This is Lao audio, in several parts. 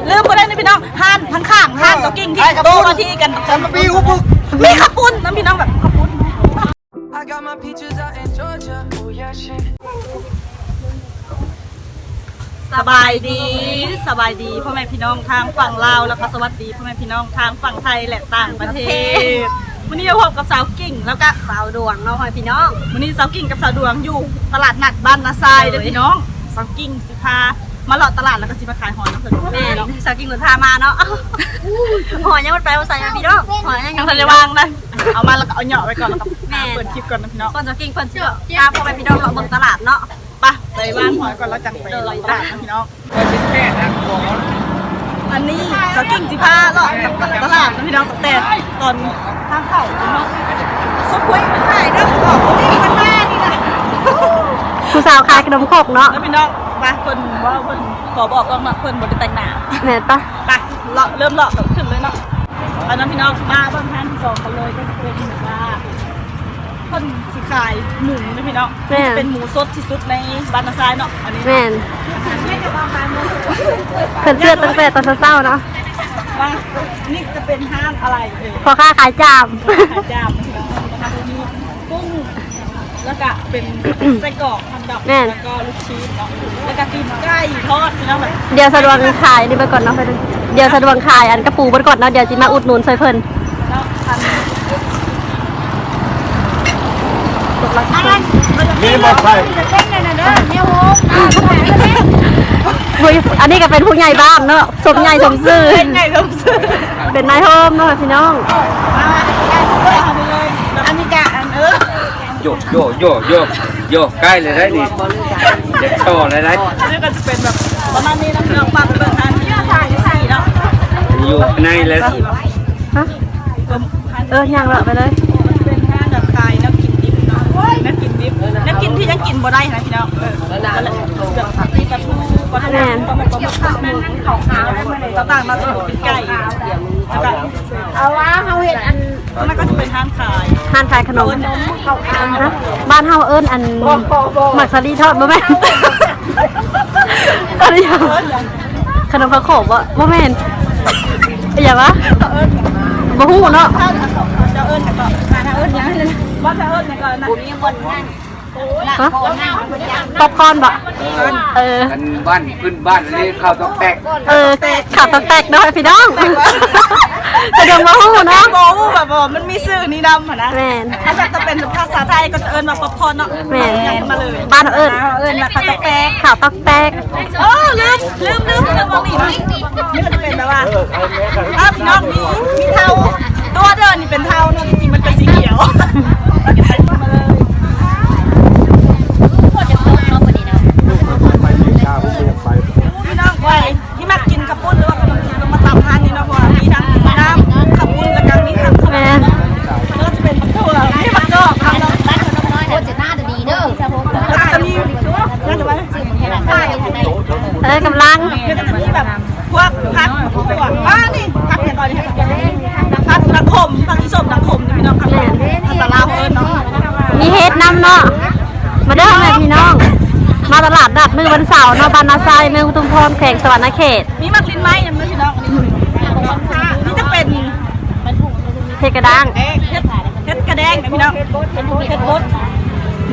ລືມບໍ່ໄດ້ນະພີ່ນ້ອງ ຮ້ານຂ້າງໆ ຮ້ານເຈົ້າກິ່ງທີ່ໂຕມາທີ່ກັນ ມີເຂົ້າປຸ້ນນຳພີ່ນ້ອງ ແບບເຂົ້າປຸ້ນ. I got my peaches out in Georgia. Ooh, yeah, shit. ສະບາຍດີ ສະບາຍດີພໍ່ແມ່ພີ່ນ້ອງທາງຝັ່ງລາວ ແລ້ວກໍສະຫວັດດີພໍ່ແມ່ພີ່ນ້ອງທາງຝັ່ງໄທ ແລະ ຕ່າງປະເທດ. ມື້ນີ້ມາພົບກັບສາວກິ່ງ ແລ້ວກໍສາວດວງເນາະ ພໍ່ແມ່ພີ່ນ້ອງ. ມື້ນີ້ສາວກິ່ງກັບສາວດວງຢູ່ຕະຫຼາດນັດບ້ານນາຊາຍເດີພີ່ນ້ອງ. ສາວກິ່ງຊິພາມາເລາະຕະຫຼາດ ແລ້ວກໍຊິມາຂາຍຫອຍນຳເພິ່ນ. ແມ່ນ ສາວກິ່ງເພິ່ນພາມາເນາະ. ຫອຍຍັງບໍ່ໄປບໍ່ໃສ່ນະພີ່ນ້ອງ ຫອຍຍັງ ຍັງບໍ່ທັນໄດ້ວາງນະ. ເອົາມາແລ້ວກໍເອົາເຍາະໄວ້ກ່ອນ ແລ້ວກໍເປີດຄລິບກ່ອນນະພີ່ນ້ອງ. ສ່ວນສາວກິ່ງເພິ່ນຊິພາພໍ່ແມ່ພີ່ນ້ອງເລາະເບິ່ງຕະຫຼາດເນາະ. ໄປ ໄປວາງຫອຍກ່ອນ ແລ້ວຈັ່ງໄປເລາະຕະຫຼາດນະພີ່ນ້ອງ. ອັນນີ້ສາວກິ່ງຊິພາເລາະຕະຫຼາດນະພີ່ນ້ອງ ຕັ້ງແຕ່ຕອນທາງເຂົ້າເນາະ. ສຸດຄຸຍມັນຂາຍເດີ ອອກຄົນນີ້ມັນມານີ້ນະ. ຜູ້ສາວຂາຍຂະໜົມຄົກເນາະ ນະພີ່ນ້ອງ. ວ່າເພິ່ນ ເວົ້າເພິ່ນ ຂໍບອກກ່ອນວ່າເພິ່ນບໍ່ໄດ້ແຕ່ງໜ້າ. ແມ່ນປະ? ໄປ ເລາະ ເລີ່ມເລາະຂຶ້ນເລີຍເນາະ. ໄປນຳພີ່ນ້ອງ ມາເບິ່ງຮ້ານທີສອງກັນເລີຍ ກໍຈະເປັນແບບວ່າ ເພິ່ນຊິຂາຍໝູນະພີ່ນ້ອງ. ແມ່ນ ເປັນໝູສົດທີ່ສຸດໃນບ້ານນາຊາຍເນາະ. ອັນນີ້ແມ່ນ ເພິ່ນເຊື່ອຕັ້ງແຕ່ຕອນເຊົ້າໆເນາະ. ວ່ານີ້ຈະເປັນຮ້ານອາໄລເອີຍ? ພໍ່ຄ້າຂາຍຈາມ ຂາຍຈາມນະພີ່ນ້ອງ. ມີກຸ້ງ ແລ້ວກະເປັນໄສ້ກອກ ແມ່ນ ແລ້ວກໍລູກຊີ້ນເນາະ ແລ້ວກໍຕີນໄກ່ທອດພີ່ນ້ອງ. ດຽວສາວດວງຂາຍນີ້ໄປກ່ອນເນາະ. ດຽວສາວດວງຂາຍອັນກະປູເພິ່ນກ່ອນເນາະ ດຽວຊິມາອຸດໜູນຊ່ວຍເພິ່ນ. ມີບໍ່ໃສ່? ເຮີ້ຍ ອັນນີ້ກໍເປັນຜູ້ໃຫຍ່ບ້ານເນາະ ສົມໃຫຍ່ສົມຊື່ ເປັນນາຍໂຮມເນາະພີ່ນ້ອງ. ອັນນີ້ກະອັນ ເອີ ໂຍ ໂຍ ໂຍ ໂຍ ໂຍ ໃກ້ເລີຍໄດ໋ນີ້ ຢາກຕໍ່ເລີຍໄດ໋. ອັນນີ້ກໍຈະເປັນແບບປະມານນີ້ນະພີ່ນ້ອງ. ຝາກໄປເບິ່ງຮ້ານທີ່ສີ່ເນາະ ຢູ່ໃນແລ້ວ. ຮະ? ເອີ ຍ່າງເລາະໄປເລີຍ. ເປັນຮ້ານແບບຂາຍແນວກິນດິບເນາະ ແນວກິນດິບ ແນວກິນທີ່ຍັງກິນບໍ່ໄດ້ນະພີ່ນ້ອງ. ເອີ ແບບມີປາທູ ປາທູ ແມ່ນ ປາໝົກ ປາໝຶກ ປາໝຶກ ຕ່າງໆເນາະ ຈະເປັນໄກ່ ແລ້ວກໍ ເອົາວ່າເຮົາເຮັດອັນ ມັນກໍຈະເປັນຮ້ານຂາຍ ຮ້ານຂາຍຂະໜົມ. ບ້ານເຮົາເອີ້ນອັນ ໝາກສາລີທອດ ບໍ່ແມ່ນ? ອັນນີ້ຂະໜົມຜັກໂຂມບໍ່? ບໍ່ແມ່ນ ອີຫຍັງວະ? ບໍ່ຮູ້ເນາະ. ເຈົ້າເອີ້ນຫຍັງເກາະ? ບ້ານເຮົາເອີ້ນຫຍັງ? ບໍ່ເຈົ້າເອີ້ນຫຍັງເກາະນະ? ບໍ່ມີບ່ອນນັ່ງ. ຮະ? ປັອບຄອນບໍ່? ເອີ ອັນບ້ານ ພື້ນບ້ານອັນນີ້ ເຂົ້າຕອກແຕກ. ເອີ ເຂົ້າຕອກແຕກເນາະພີ່ນ້ອງ. ສາວດວງບໍ່ຮູ້ເນາະ ບໍ່ຮູ້ແບບວ່າມັນມີຊື່ນີ້ນຳຫັ້ນນະ. ແມ່ນ ຖ້າຈະເປັນພາສາໄທກໍຈະເອີ້ນວ່າປັອບຄອນເນາະ. ແມ່ນ ບ້ານເຮົາເອີ້ນ ເອີ້ນວ່າເຂົ້າຕອກແຕກ ເຂົ້າຕອກແຕກ. ເອີ ລືມ ລືມ ລືມ ລືມເວົ້ານີ້ເນາະ. ມັນກໍຈະເປັນແບບວ່າ ເອີ ພີ່ນ້ອງ ມີ ມີເທົາ ຕົວເດີນີ້ເປັນເທົາເນາະ ທີ່ຈິງມັນເປັນສີຂຽວ. ພີ່ນ້ອງ ໃຜທີ່ມັກກິນເຂົ້າປຸ້ນ ຫຼືວ່າຂະໜົມຈີນ ຕ້ອງມາຕຳຮ້ານນີ້ເນາະ ເພາະວ່າມີທັງນ້ຳເຂົ້າປຸ້ນ ແລ້ວກໍມີທັງຂະໜົມ. ແມ່ນ ແລ້ວກໍຈະເປັນໝາກຖົ່ວ ມີໝາກກອກ ແລ້ວກໍຈະມີ ເອີ ກຳລັງ ກໍຈະມີແບບ ພວກຜັກ ພວກ ອ່າ ນີ້ ຜັກຫຍັງກ່ອນນີ້ ຜັກລະຂົມ ຜັກອີສົມລະຂົມ ພີ່ນ້ອງ ຜັກ ແມ່ນ ພາສາລາວເອີ້ນເນາະ. ມີເຫັດນຳເນາະ. ມາເດີພໍ່ແມ່ພີ່ນ້ອງ ມາຕະຫຼາດນັດມື້ວັນເສົາເນາະ ບ້ານນາຊາຍ ເມືອງອຸທຸມພອນ ແຂວງສະຫວັນນະເຂດ. ມີໝາກລິນໄມ້ນຳເດີພີ່ນ້ອງ. ນີ້ຈະເປັນ ເຫັດກະດ້າງ ເຫັດ ເຫັດກະແດງນະພີ່ນ້ອງ ເຫັດບົດ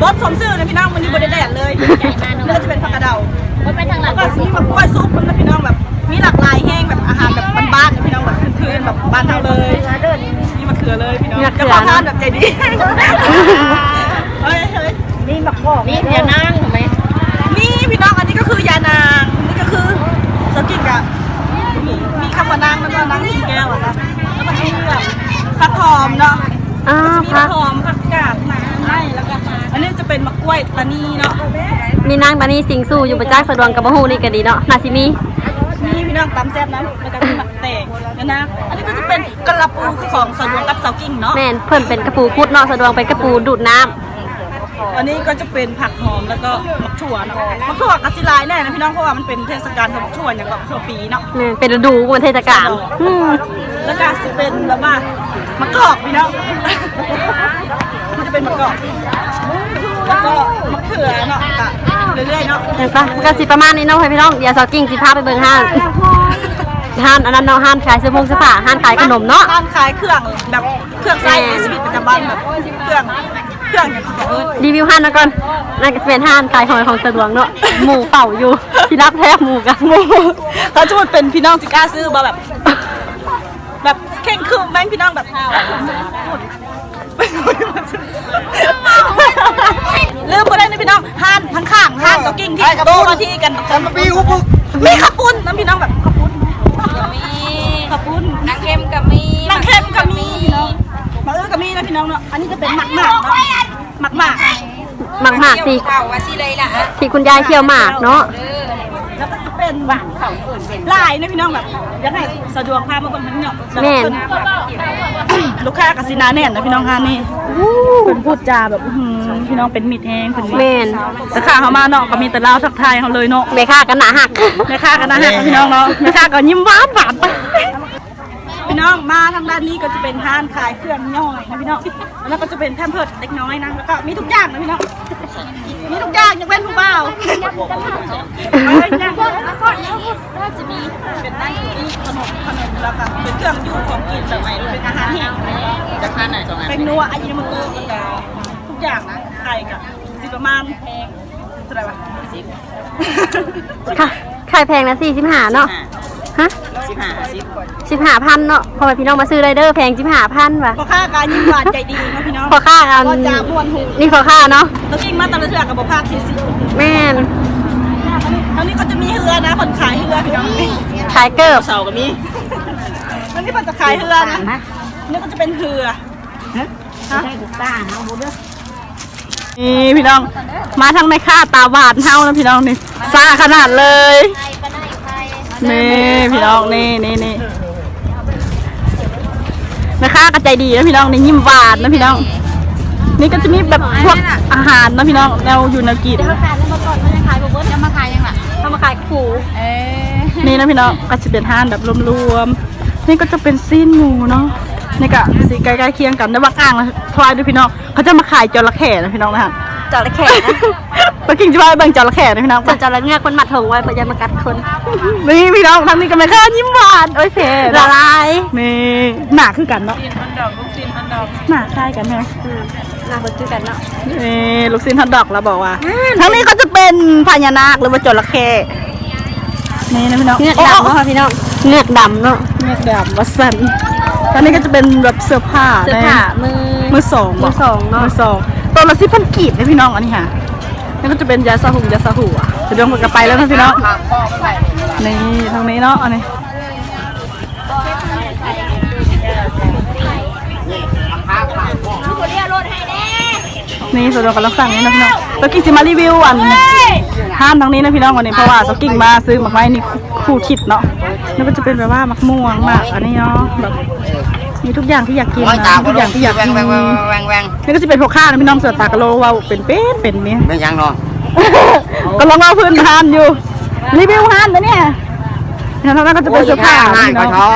ບົດສົມຊື່ນະພີ່ນ້ອງ. ມື້ນີ້ບໍ່ໄດ້ແດດເລີຍ. ແລ້ວກໍຈະເປັນຜັກກະເດົາ ແລ້ວກໍຊິມີໝາກກ້ວຍສຸກນະພີ່ນ້ອງ. ແບບມີຫຼາກຫຼາຍແຮງ ແບບອາຫານແບບບ້ານໆນະພີ່ນ້ອງ ແບບພື້ນໆ ແບບບ້ານເຮົາເລີຍ. ມີໝາກເຂືອເລີຍພີ່ນ້ອງ. ເຈົ້າຂອງຮ້ານແບບໃຈດີ. ເຮີ້ຍ ເຮີ້ຍ ມີໝາກກອກ ມີຢານາງໄໝ? ມີພີ່ນ້ອງ. ອັນນີ້ກໍຄືຢານາງ ນີ້ກໍຄືສາວກິ່ງກະ ມີ ມີຄຳວ່ານາງ ມັນວ່ານາງຫຸງແກ້ວວ່າຊັ້ນ. ແລ້ວກໍມີແບບຜັກຫອມເນາະ. ອ່າ ມີຜັກຫອມ ຜັກກາດ ໝາກໄມ້ ແລ້ວກໍ ອັນນີ້ຈະເປັນໝາກກ້ວຍຕານີເນາະ. ມີນາງຕານີສິງສູ່ຢູ່ ບໍ່ຈັກ ສາວດວງກໍບໍ່ຮູ້. ນີ້ກໍດີເນາະ ໜ້າຊິມີ. ມີພີ່ນ້ອງ ຕຳແຊບນຳ. ແລ້ວກໍມີໝາກແຕງນະ. ອັນນີ້ກໍຈະເປັນກະລະປູຂອງສາວດວງກັບສາວກິ່ງເນາະ. ແມ່ນ ເພິ່ນເປັນກະປູຂຸດເນາະ ສາວດວງເປັນກະປູດູດນ້ຳ. ອັນນີ້ກໍຈະເປັນຜັກຫອມ ແລ້ວກໍໝາກຖົ່ວເນາະ. ໝາກຖົ່ວກໍຊິຫຼາຍແດ່ນະພີ່ນ້ອງ ເພາະວ່າມັນເປັນເທດສະການຂອງຖົ່ວຫຍັງກໍຖົ່ວປີເນາະ. ແມ່ນ ເປັນລະດູຂອງເທດສະການ. ອືມ ແລ້ວກໍຊິເປັນແບບວ່າໝາກກອກພີ່ນ້ອງ. ມັນຈະເປັນໝາກກອກ ແລ້ວກໍໝາກເຂືອເນາະ. ກໍເລື້ອຍໆເນາະ. ເຫັນປະ ມັນກໍຊິປະມານນີ້ເນາະພີ່ນ້ອງ. ດຽວສາວກິ່ງຊິພາໄປເບິ່ງຮ້ານ. ແມ່ນ ແລ້ວກໍ ຮ້ານອັນນັ້ນເນາະ ຮ້ານຂາຍເສື້ອຜົງເສື້ອຜ້າ ຮ້ານຂາຍຂະໜົມເນາະ ຮ້ານຂາຍເຄື່ອງແບບເຄື່ອງໃຊ້ໃນຊີວິດປະຈຳວັນ ແບບເຄື່ອງ ເຄື່ອງຫຍັງຂອງເພິ່ນ ຣີວິວຮ້ານນະກ່ອນ. ນັ້ນກໍຊິເປັນຮ້ານຂາຍຫອຍຂອງສະດວງເນາະ ໝູ່ເຝົ້າຢູ່ ຊິຫຼັບແທ້ໝູ່ກະ ໝູ່ ຖ້າສົມມຸດເປັນພີ່ນ້ອງຊິກ້າຊື້ບໍ່ ແບບ ແບບເຄັ່ງຄຶມແມ່ນພີ່ນ້ອງ ແບບ ລືມບໍ່ໄດ້ນະພີ່ນ້ອງ ຮ້ານຂ້າງໆ ຮ້ານສະກິ້ງທີ່ໂຕມາທີ່ກັນ ແຊມມາປີອຸບ ມີເຂົ້າປຸ້ນນຳພີ່ນ້ອງ ແບບເຂົ້າປຸ້ນ ມີເຂົ້າປຸ້ນ ໜັງເຄັມກໍມີ ໜັງເຄັມກໍມີພີ່ນ້ອງ ໝາກອຶກໍມີນະພີ່ນ້ອງເນາະ. ອັນນີ້ຈະເປັນໝາກໝາກເນາະ ໝາກໝາກ ໝາກໝາກທີ່ ເວົ້າວ່າຊິເລີຍລະ ທີ່ຄຸນຍາຍຂ້ຽວໝາກເນາະ ເອີ ແລ້ວກໍຊິເປັນ ຫຼາຍນະພີ່ນ້ອງ ແບບຢາກໃຫ້ສະດວກພາມາເບິ່ງເພິ່ນເນາະ. ແມ່ນ ລູກຄ້າກໍຊິໜາແໜ້ນນະພີ່ນ້ອງຮ້ານນີ້ ເພິ່ນພູດຈາແບບ ອື ພີ່ນ້ອງເປັນມິດແຮງເພິ່ນ ແມ່ນ ແຕ່ຂ້າເຮົາມາເນາະ ກໍມີແຕ່ລາວທັກທາຍເຮົາເລີຍເນາະ. ແມ່ຄ້າກໍໜ້າຮັກ ແມ່ຄ້າກໍໜ້າຮັກນະພີ່ນ້ອງເນາະ ແມ່ຄ້າກໍຍິ້ມຫວານໆ ພີ່ນ້ອງ. ມາທາງດ້ານນີ້ກໍຈະເປັນຮ້ານຂາຍເຄື່ອງຍ່ອຍນະພີ່ນ້ອງ ແລ້ວກໍຈະເປັນແພມເພີດເດັກນ້ອຍນະ ແລ້ວກໍມີທຸກຢ່າງນະພີ່ນ້ອງ ມີທຸກຢ່າງ ຍົກເວັ້ນຜູ້ບ່າວ ເປັນນັ້ນມີຂະໜົມ ຂະໜົມ ແລ້ວກໍເປັນເຄື່ອງຢູ່ຂອງກິນແບບໃໝ່ ເປັນອາຫານແຫ້ງ ຈາກຮ້ານໄຫນ ສອງອັນ ແປ້ງນົວ ອາຢິໂນໂມໂຕະ ແລ້ວກໍທຸກຢ່າງນະ ໄຂ່ກໍຊິປະມານ ເທົ່າໃດວະ ສິບ ຂາ- ຂາຍແຜງລະສີ່ສິບຫ້າເນາະ ຮະ ສິບຫ້າ ສິບ ສິບຫ້າພັນເນາະ. ພໍ່ແມ່ພີ່ນ້ອງມາຊື້ໄດ້ເດີ ແຜງສິບຫ້າພັນວ່າ ພໍ່ຄ້າກໍຍິ້ມຫວານໃຈດີເນາະພີ່ນ້ອງ ພໍ່ຄ້າກໍ ກໍຈະມ່ວນຫູ ນີ້ພໍ່ຄ້າເນາະ ຕົວຈິງມາແຕ່ລະເທື່ອກໍບໍ່ພາດທີ່ຊິ ແມ່ນ ທາງນີ້ກໍຈະມີເຮືອນະ ເພິ່ນຂາຍເຮືອພີ່ນ້ອງ ຂາຍເກີບ ເສົາກໍມີ ທາງນີ້ເພິ່ນຈະຂາຍເຮືອນະ ນີ້ກໍຈະເປັນເຮືອ ຮະ ໃຊ້ລູກຕາເຮົາບໍ່ເດີ. ນີ້ພີ່ນ້ອງ ມາທາງແມ່ຄ້າຕາຫວານເຮົານະພີ່ນ້ອງ ນີ້ຊ້າຂະໜາດເລີຍ ນີ້ພີ່ນ້ອງ ນີ້ ນີ້ ນີ້ ແມ່ຄ້າກໍໃຈດີນະພີ່ນ້ອງ ນີ້ຍິ້ມຫວານນະພີ່ນ້ອງ. ນີ້ກໍຈະມີແບບພວກອາຫານນະພີ່ນ້ອງ ແນວຢູ່ແນວກິນ ເຮົາມາຂາຍຫຍັງລະ ເຮົາມາຂາຍຄູ່ ເອີ ນີ້ນະພີ່ນ້ອງ ກໍຊິເປັນຮ້ານແບບລວມໆ ນີ້ກໍຈະເປັນຊີ້ນໝູເນາະ ນີ້ກໍຊິໃກ້ໆຄຽງກັນ ແຕ່ວ່າກາງທວາຍເດີພີ່ນ້ອງ ເຂົາຈະມາຂາຍຈໍລະເຂ້ນະພີ່ນ້ອງນະ ຈໍລະເຂ້ນະ ປາກິງຈະພາໄປເບິ່ງຈໍລະເຂ້ນະພີ່ນ້ອງ ເຈົ້າຈໍລະເງືອກເພິ່ນມັດຖົງໄວ້ ເພິ່ນຢ່າມາກັດຄົນ. ນີ້ພີ່ນ້ອງ ທາງນີ້ກໍແມ່ຄ້າຍິ້ມຫວານ ໂອ້ຍແທ້ ລະລາຍ ນີ້ໜ້າຄືກັນເນາະ ລູກຊີ້ນຮອດດອກ ລູກຊີ້ນຮອດດອກ ໜ້າຄ້າຍກັນແຮງ ອືມ ໜ້າເພິ່ນຄືກັນເນາະ ນີ້ລູກຊີ້ນຮອດດອກລາວບອກວ່າ ອ່າ ທາງນີ້ກໍຈະເປັນພະຍານາກ ຫຼືວ່າຈໍລະເຂ້ ນີ້ນະພີ່ນ້ອງ ເງືອກດຳເນາະພີ່ນ້ອງ ເງືອກດຳເນາະ ເງືອກດຳວ່າຊັ້ນ. ອັນນີ້ກໍຈະເປັນແບບເສື້ອຜ້າ ເສື້ອຜ້າ ໃນ ມື ມືສອງ ມືສອງເນາະ ມືສອງ ໂຕລະສິບພັນກີບເດ້ພີ່ນ້ອງ ອັນນີ້ຫາ ແລ້ວກໍຈະເປັນຢາສະຫຸງ ຢາສະຫູ ສະດວກເພິ່ນກໍໄປແລ້ວເນາະພີ່ນ້ອງ. ນີ້ທາງນີ້ເນາະ ອັນນີ້ ນີ້ສະດວກກຳລັງສັ່ງນີ້ນະພີ່ນ້ອງ ຕະກີ້ຊິມາຣີວິວອັນຮ້ານທາງນີ້ນະພີ່ນ້ອງ ວັນນີ້ ເພາະວ່າສາວກິ່ງມາຊື້ໝາກໄມ້ນີ້ຄູ່ທິດເນາະ ແລ້ວກໍຈະເປັນແບບວ່າໝາກມ່ວງ ໝາກອັນນີ້ເນາະ ແບບມີທຸກຢ່າງທີ່ຢາກກິນນະ ມີທຸກຢ່າງທີ່ຢາກກິນ ນີ້ກໍຊິເປັນພໍ່ຄ້ານະພີ່ນ້ອງ ເສື້ອຕາກະໂລ ເວົ້າເປັນເປັນເປັນນີ້ ແມ່ນຫຍັງເນາະ ກຳລັງເວົ້າພື້ນຮ້ານຢູ່ ຣີວິວຮ້ານເດ້ນີ້ ແລ້ວທາງນັ້ນກໍຈະເປັນເສື້ອຜ້າ ໂອ້ຍ ພີ່ນ້ອງ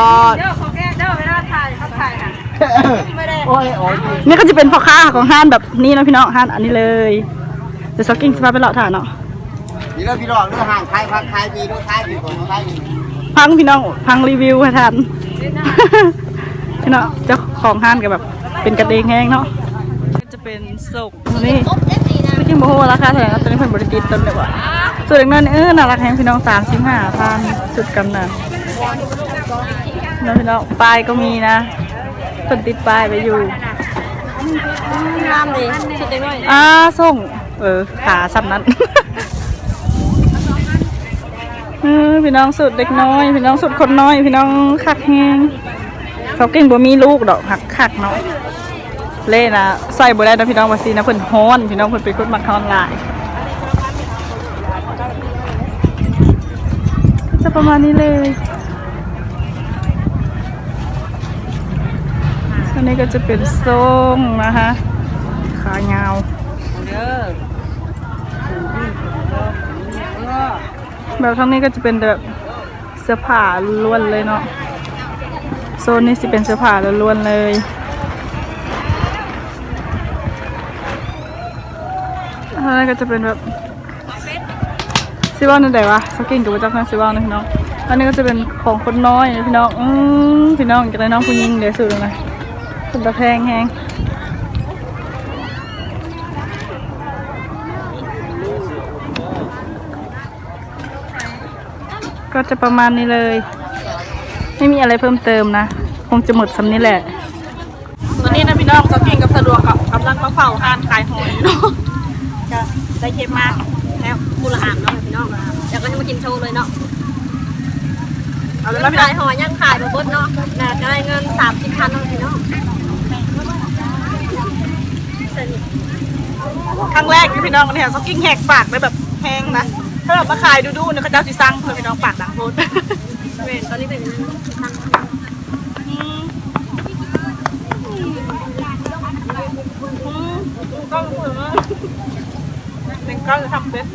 ນີ້ກໍຈະເປັນພໍ່ຄ້າຂອງຮ້ານແບບນີ້ເນາະພີ່ນ້ອງ ຮ້ານອັນນີ້ເລີຍ ດຽວສາວກິ່ງຊິພາໄປເລາະຖ້າເນາະ ນີ້ເດີພີ່ນ້ອງເດີ ຮ້ານຂາຍຜັກຂາຍໝີ່ເດີ ຂາຍໝີ່ຂອງຂາຍ ຟັງພີ່ນ້ອງ ຟັງຣີວິວໃຫ້ທ່ານ ພີ່ນ້ອງ ເຈົ້າຂອງຮ້ານກໍແບບເປັນກັນເອງແຮງເນາະ ຈະເປັນສົກ ນີ້ ສາວກິ່ງບໍ່ຮູ້ວ່າລາຄາເທົ່າໃດເນາະ ຕອນນີ້ເພິ່ນບໍ່ໄດ້ຕິດຕົ້ນເລີຍວ່າ ສ່ວນເດັກນ້ອຍນີ້ ເອີ ໜ້າຮັກແຮງພີ່ນ້ອງ ສາມສິບຫ້າພັນ ຊຸດກັນນະ ເນາະພີ່ນ້ອງ ປ້າຍກໍມີນະ ເພິ່ນຕິດປ້າຍໄວ້ຢູ່ ງາມເດ ຊຸດເດັກນ້ອຍ ອ່າ ສົ່ງ ເອີ ຂາສ່ຳນັ້ນ ເອີ ພີ່ນ້ອງ ຊຸດເດັກນ້ອຍ ພີ່ນ້ອງ ຊຸດຄົນນ້ອຍ ພີ່ນ້ອງ ຄັກແຮງ ສາວກິ່ງບໍ່ມີລູກດອກ ຮັກຄັກເນາະ ເລນະ ໃສ່ບໍ່ໄດ້ເນາະພີ່ນ້ອງ ວ່າຊີ້ນະ ເພິ່ນຮ້ອນ ພີ່ນ້ອງ ເພິ່ນເປັນຄົນມັກຮ້ອນຫຼາຍ ຈະປະມານນີ້ເລີຍ ອັນນີ້ກໍຈະເປັນຊົງນະຄະ ຂາຍາວ ແບບທາງນີ້ກໍຈະເປັນແບບເສື້ອຜ້າລ້ວນເລີຍເນາະ ໂຊນນີ້ຊິເປັນເສື້ອຜ້າລ້ວນໆເລີຍ ອັນນັ້ນກໍຈະເປັນແບບ ຊິເວົ້າແນວໃດວະ ສາວກິ່ງກໍບໍ່ຈັກແນວຊິເວົ້ານະພີ່ນ້ອງ ອັນນີ້ກໍຈະເປັນຂອງຄົນນ້ອຍນະພີ່ນ້ອງ. ອືມ ພີ່ນ້ອງ ຢາກໄດ້ນ້ອງຜູ້ຍິງເດ້ ສູດນະ ເປັນຕາແພງແຮງ. ກໍຈະປະມານນີ້ເລີຍ ໄມ່ມີອະໄລເພີ່ມເຕີມນະ ຄົງຈະໝົດສ່ຳນີ້ແຫຼະ. ຕອນນີ້ນະພີ່ນ້ອງ ສາວກິ່ງກັບສາວດວງກໍກຳລັງມາເຝົ້າຮ້ານຂາຍຫອຍຢູ່ເນາະ ກໍໄດ້ເກັບມາແລ້ວ ຜູ້ລະອັນເນາະພີ່ນ້ອງ ແລ້ວກໍຈະມາກິນໂຊເລີຍເນາະ. ເອົາເລີຍເນາະພີ່ນ້ອງ ຂາຍຫອຍຍັງຂາຍບໍ່ເບິດເນາະ ໜ້າຈະໄດ້ເງິນສາມສິບພັນເນາະພີ່ນ້ອງ. ຄັ້ງແລກຢູ່ພີ່ນ້ອງ ອັນນີ້ສາວກິ່ງແຫກປາກໄດ້ແບບແຮງນະ ຖ້າແບບມາຂາຍດຸໆນີ້ ເຂົາເຈົ້າຊິສັ່ງເພິ່ນພີ່ນ້ອງ ປາກດັງໂພດ. ແມ່ນ ຕອນນີ້ກໍຍັງ ອືມ ອືມ ກ້ອງເພິ່ນເນາະ ເປັນກ້ອງທຳເປັນ.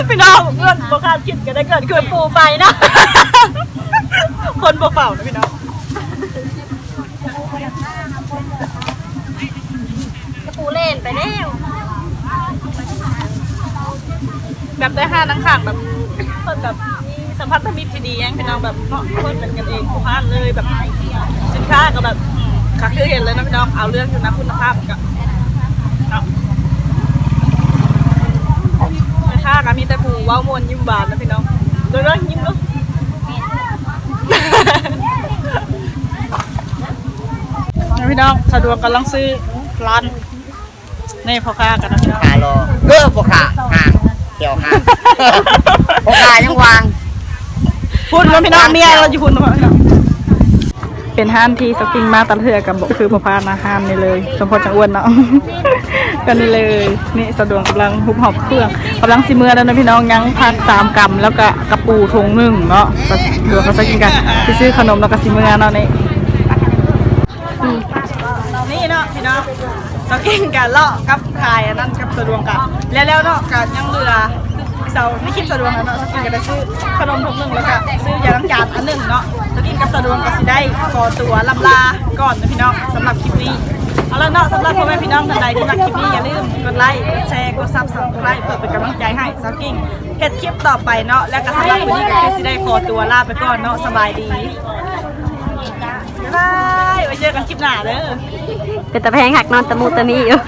ພີ່ນ້ອງ ເລື່ອງບໍ່ຄາດຄິດກໍໄດ້ເກີດຂຶ້ນ ປູໄປເນາະ ຄົນບໍ່ເຝົ້ານະພີ່ນ້ອງ. ຕະປູເລ່ນໄປແລ້ວ ແບບໄດ້ຮ້ານຂ້າງໆ ແບບເພິ່ນແບບມີສຳພັນທະມິດທີ່ດີແຮງພີ່ນ້ອງ ແບບເນາະ ເພິ່ນເປັນກັນເອງທຸກຮ້ານເລີຍ ແບບສິນຄ້າກໍແບບ ອືມ ກໍຄືເຫັນເລີຍນະພີ່ນ້ອງ ເອົາເລື່ອງຢູ່ນະ ຄຸນນະພາບກໍເນາະ ແມ່ຄ້າກໍມີແຕ່ຜູ້ເວົ້າມ່ວນຍິ້ມຫວານນະພີ່ນ້ອງ ເດີໆ ຍິ້ມເດີ. ພີ່ນ້ອງ ສາວດວງກຳລັງຊື້ຮ້ານ ນີ້ພໍ່ຄ້າກັນນະພີ່ນ້ອງ ຂ້າລໍ ເອີ ພໍ່ຄ້າ ຫ່າງ ແຖວຫ່າງ ພໍ່ຄ້າຍັງວ່າງ ພຸ້ນເນາະພີ່ນ້ອງ ເມຍລາວຢູ່ພຸ້ນເນາະ. ເປັນຮ້ານທີ່ສາວກິ່ງມາແຕ່ລະເທື່ອກໍບໍ່ຄືບໍ່ພາດນະ ຮ້ານນີ້ເລີຍ ສົມພໍຈັ່ງອ້ວນເນາະ. ກໍນີ້ເລີຍ ນີ້ສາວດວງກຳລັງຮຸບຮອບເຄື່ອງ ກຳລັງຊິເມືອແລ້ວນະພີ່ນ້ອງ ຍັງຜັກສາມກຳ ແລ້ວກໍກະປູຖົງໜຶ່ງເນາະ. ສາວດວງກັບສາວກິ່ງກໍຊິຊື້ຂະໜົມ ແລ້ວກໍຊິເມືອເນາະນີ້. ອືມ ນີ້ເນາະພີ່ນ້ອງ ສາວກິ່ງກະເລາະກັບຂາຍອັນນັ້ນກັບສາວດວງກະແລ້ວໆເນາະ ກະຍັງເຫຼືອ ສາວ ໃນຄລິບສາວດວງຫັ້ນເນາະ ສາວກິ່ງກະໄດ້ຊື້ຂະໜົມຖົງໜຶ່ງ ແລ້ວກະຊື້ຢາລ້າງຈານອັນໜຶ່ງເນາະ. ສາວກິ່ງກັບສາວດວງກະຊິໄດ້ຂໍຕົວລ່ຳລາກ່ອນເນາະພີ່ນ້ອງ ສຳລັບຄລິບນີ້. ເອົາລະເນາະ ສຳລັບພໍ່ແມ່ພີ່ນ້ອງທ່ານໃດທີ່ມັກຄລິບນີ້ ຢ່າລືມກົດໄລ ກົດແຊ ກົດ Subscribe ເພື່ອເປັນກຳລັງໃຈໃຫ້ສາວກິ່ງເຮັດຄລິບຕໍ່ໄປເນາະ. ແລ້ວກະສຳລັບມື້ນີ້ກະຄືຊິໄດ້ຂໍຕົວລາໄປກ່ອນເນາະ ສະບາຍດີ. ບາຍບາຍ ໄວ້ເຈີກັນຄລິບໜ້າເດີ. ເປັນຕາແພງຄັກ ນອນຕະມຸຕະມິຢູ່.